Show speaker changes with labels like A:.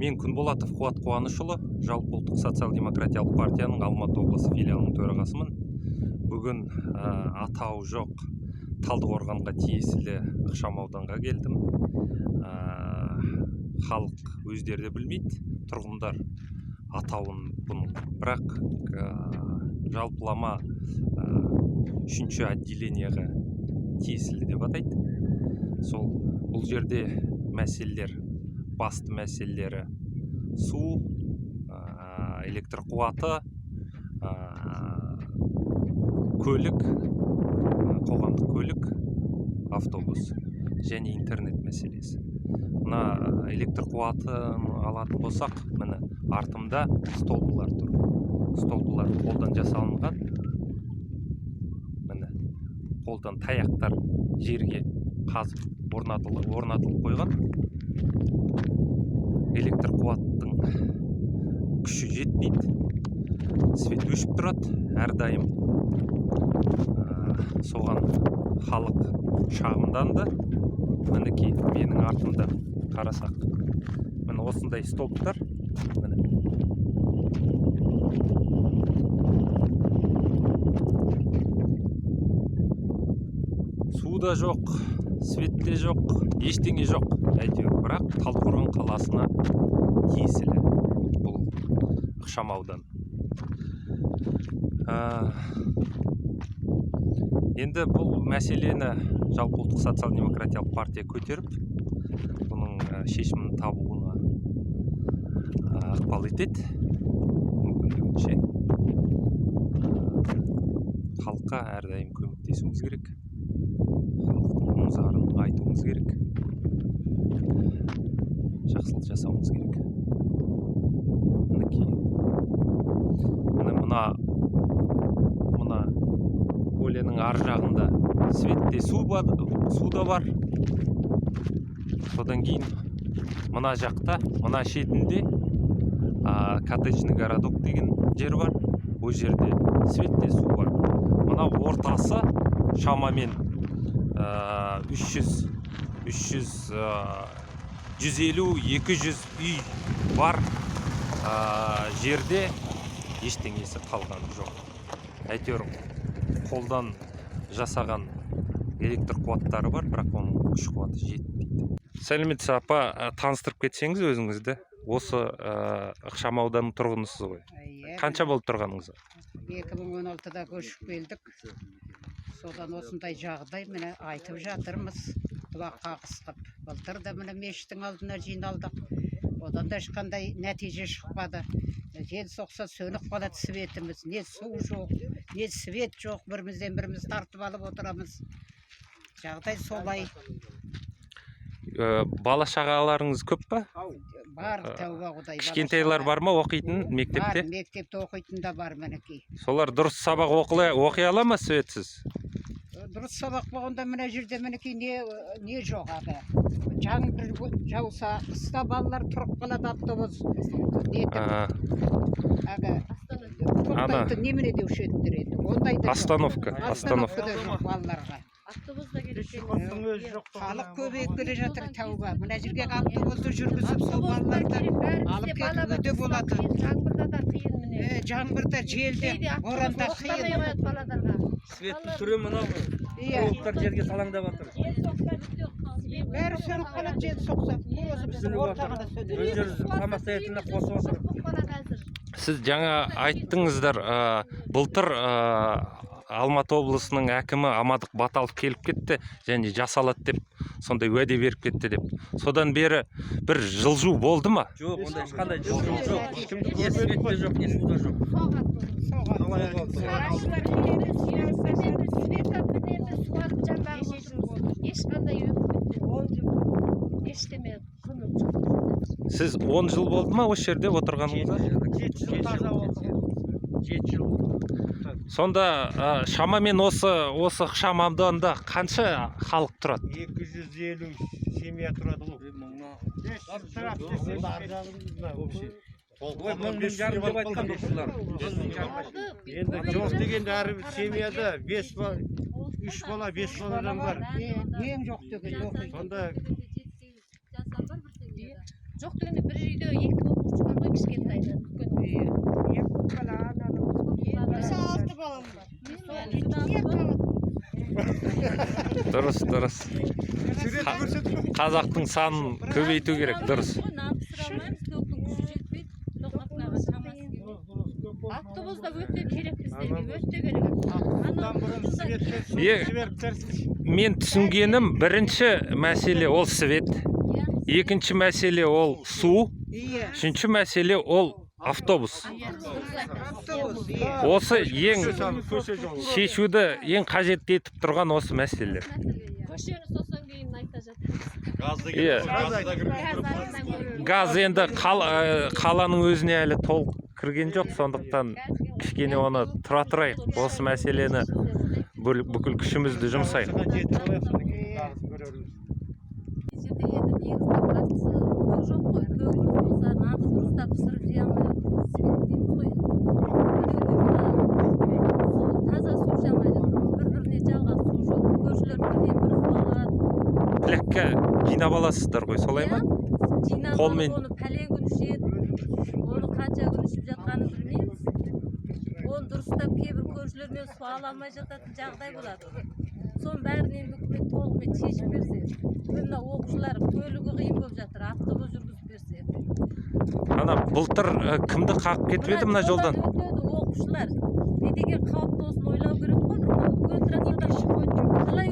A: Мен Күнболатов Қуат Қуанышұлы, Жалпы ұлттық социал-демократиялық партияның Алматы облысы филиалының төрағасымын. Бүгін атауы жоқ Талдықорғанға тиесілі ықшам ауданға келдім. Халық өздері де білмейді, тұрғындар атауын бұның. Бірақ жалпылама үшінші отделениеға тиесілі деп атайды. Сол бұл жерде мәселелер, басты мәселелері су, электр қуаты, көлік, қоғамдық көлік, автобус және интернет мәселесі. Мына электр қуатын алатын болсақ, міне, артымда столбылар тұр. Столбылар қолдан жасалынған. Міне, қолдан таяқтар жерге қазып орнатылып қойған. Электр қуаттың күші жетпейді, свет өшіп тұрады әрдайым. Соған халық шағымданды. Мінекей, менің артымда қарасақ, міне, осындай столбтар, міне. Су да жоқ, свет те жоқ, ештеңе жоқ әйтеуір. Бірақ Талдықорған қаласына тиесілі бұл ықшам аудан. Енді бұл мәселені Жалпы ұлттық социал-демократиялық партия көтеріп, бұның шешімін табуына ықпал етеді мүмкіндігінше. Халыққа әрдайым көмектесуіміз керек, халықтың мұң зарын айтуымыз керек, жақсылық жасауымыз керек. Мінекей, міне, мына поленің ар жағында свет те, су бар, су да бар. Содан кейін мына жақта, мына шетінде коттеджный городок деген жер бар. Ол жерде свет те, су бар. Мына ортасы шамамен 300 300 150 200 үй бар жерде ештеңесі қалған жоқ. Әйтеуір қолдан жасаған электр қуаттары бар, бірақ оның күш қуаты жетпейді. Сәлеметсіз, апа, таныстырып кетсеңіз өзіңізді. Осы ықшам ауданның тұрғынысыз ғой?
B: Иә.
A: Қанша болды тұрғаныңызға?
B: 2016-да көшіп келдік. Содан осындай жағдай, міне, айтып жатырмыз құлақ қағысқып. Былтыр да, міне, мешіттің алдына жиналдық. Одан да ешқандай нәтиже шықпады. Жел соқса, сөніп қалады светіміз. Не су жоқ, не свет жоқ. Бірімізден біріміз тартып алып отырамыз. Жағдай солай.
A: Бала шағаларыңыз көп па?
B: Бар, тәуба құдай.
A: Кішкентайлар бар ма оқитын мектепте?
B: Бар, мектепте оқитын да бар, мінекей.
A: Солар дұрыс сабақ оқи ала ма светсіз?
B: Дұрыс сабақ болғанда, мына жерде, мінекей, не жоқ аға. Жаңбыр жауса, қыста балалар тұрып қалады, автобус нетіп аға, тоқтайтын немене деуші едіңдер енді, ондай да жоқ.
A: Остановка, остановка.
B: Остановка да жоқ балаларға.
C: Автобус да керек.
D: Өзі жоқ.
B: Халық көбейіп келе жатыр, тәуба. Мына жерге автобусты жүргізіп, сол балаларды алып кетуге де болады.
C: Жаңбырда да қиын, міне.
B: Жаңбырда, желде,
C: Кейде автобус
B: боранда
C: тоқтамай
B: қиын.
C: қояды балаларға.
D: Светтің түрі мынау.
B: Иә.
D: Проводтар жерге салаңдап жатыр.
B: Бәрі сөніп қалады жел соқса. Тура осы біздің
D: Үзіліп
B: ортаға да
D: жатыр.
B: сөнеді.
D: Өздері самостоятельно қосып отыр.
A: Сіз жаңа айттыңыздар, былтыр Алматы облысының әкімі Амандық Баталов келіп кетті және жасалады деп, сондай уәде беріп кетті деп. Содан бері бір жылжу болды ма?
D: Жоқ, ондай ешқандай жылжу жоқ. Не свет те жоқ, не су да жоқ.
C: Сарайшылар келеді, свет мінеміз, су алып жан. Ешқандай өкіметтен ештеме көмек жоқ.
A: Сіз 10 жыл болды ма осы жерде отырғаныңызға?
D: 7 жыл таза болды. 7 жыл болды.
A: Сонда шамамен осы ықшам ауданда қанша халық тұрады?
E: 250 семья тұрады ғой.
D: Ой, мың, 1,5 мың деп айтқан бұл. 1,5 мың.
E: Енді жоқ дегенде әрбір семьяда бес бала, үш бала, бес баладан бар.
B: Ең жоқ дегенде оқиды.
E: Сонда
C: Жоқ дегенде бір үйде екі оқушы бар ғой, кішкентайдан үлкен.
B: Иә.
C: Бес
F: Алты балам бар.
A: Дұрыс, дұрыс. Қазақтың санын көбейту керек, дұрыс.
C: Нан пісіре алмаймыз, токтың күші жетпейді, тоқатқаға шамасы келмейді. Автобус да өте керек біздерге, өте керек.
E: Бұдан бұрын светпен су жіберіп берсінші.
A: Мен түсінгенім, бірінші мәселе ол свет, екінші мәселе ол су,
B: Иә.
A: үшінші мәселе ол автобус.
B: Автобус, иә.
A: Осы ең
E: Көше жолы.
A: шешуді ең қажет етіп тұрған осы мәселелер.
C: Көшені сосын кейін айта жатырмыз.
A: Иә. Газ енді қаланың өзіне әлі толық кірген жоқ, сондықтан кішкене оны тұра тұрайық, осы мәселені бүкіл күшімізді жұмсайық.
E: Осыған жетіп алайық, содан кейін тағысын көрерміз.
C: Бұл жерде енді негізгі бастысы ток жоқ қой. Тогымыз болса, нанды дұрыстап пісіріп жей алмай жатырмыз. Свет дейміз ғой енді. Су, таза су іше алмай жатырмыз. Бір біріне жалғап су жоқ. Көршілер бірінен бірі су алады.
A: Тілекке жинап аласыздар ғой, солай ма?
C: Жинап
A: Қолмен.
C: алып, оны пәлен күн ішеді. Оны қанша күн ішіп жатқанын білмейміз. Оны дұрыстап кейбір көршілермен су ала алмай жататын жағдай болады. Соның бәрін енді үкімет толығымен шешіп берсе. Мына оқушылар көлігі қиын болып жатыр, автобус жүргізіп берсе.
A: Ана былтыр кімді қағып кетіп еді мына жолдан?
C: Өтеді оқушылар. Не деген қауіпті, осыны ойлау керек қой. Мына үлкен трассадан қалай.